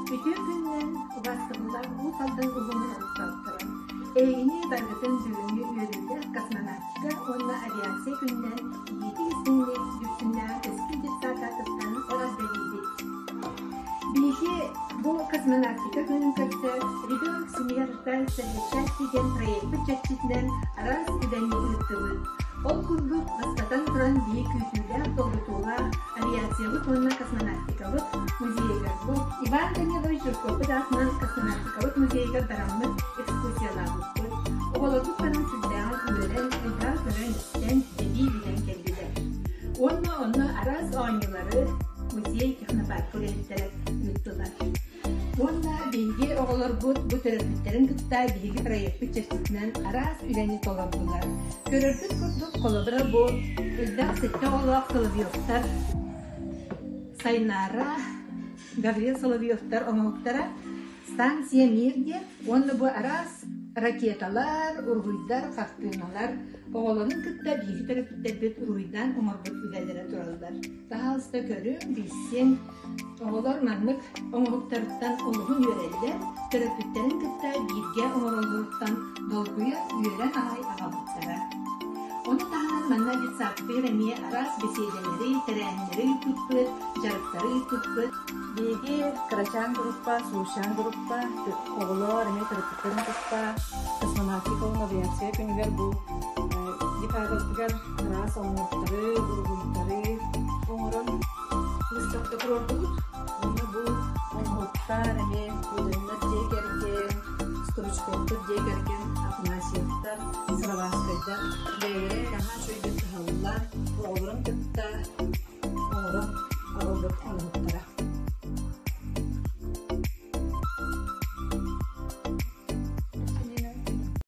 Үтүө күнүнэн убаастабыллаах Уус Алдан улууһун олохтоохторо! Эһигини барыгытын бүгүҥҥү үөрүүлээх космонавтика уонна авиация күнүнэн иитик-истиҥник Дүпсүннээҕи Кэскил детсад аатыттан эҕэрдэлиибит! Биһиги бу космонавтика күнүн көрсө «Ребенок семья рождается для счастья» диэн проекпыт чэрчитинэн араас үлэни ыыттыбыт. Ол курдук, бастатан туран биһи күүтүүлээх, долгутуулаах авиациябыт уонна космонавтикабыт музейыгар бу Иван Данилович Жирковпут аатынан космонавтикабыт музейыгар бараммыт экскурсиялаабыппыт. Оҕолорбут баран сүрдээҕин үөрэн, элбэҕи көрөн-истэн, эбии билэн кэллилэр. Уонна онно араас оонньуулары музей технопарка үлэһиттэрэ ыыттылар. Уонна биһиги оҕолорбут бу төрөппүттэрин кытта биһиги проекпыт чэрчитинэн араас үлэни толордулар. Көрөргүт курдук, холобура бу элбэх сэттэ оҕолоох Соловьевтар Сайнаара, Гаврил Соловьевтар оҥоһуктара станция Мир диэн уонна бу араас ракеталар, уруһуйдар, хартыыналар оҕолорун кытта биһиги төрөппүттэрбит уруһуйдаан оҥорбут үлэлэрэ тураллар. Баһаалыста көрүҥ, билсиҥ. Оҕолор маннык оҥоһуктарыттан олуһун үөрэллэр, төрөппүттэрин кытта бииргэ оҥороллоруттан долгуйа үөрэн аҕай аҕалбыттара. Ону таһынан манна детсадтыыр эмиэ араас бэсиэдэлэри, тэрээһиннэри ыыппыппыт, дьарыктары ыыппыппыт. Биһиги кырачаан группа, Сулусчаан группа, оҕолор эмиэ төрөппүттэрин кытта космонавтика уонна авиация күнүгэр бу декадабытыгар араас оҥоһуктары, уруһуйдары оҥорон выставка туруордубут. Уонна бу оҥоһуктар эмиэ Куданнар дьиэ кэргэн, Стручковтар дьиэ кэргэн, Афанасьевтар, Сыроватскайдар бэйэлэрэ наһаа үчүгэйдик кыһаллан, оҕолорун кытта оҥорон.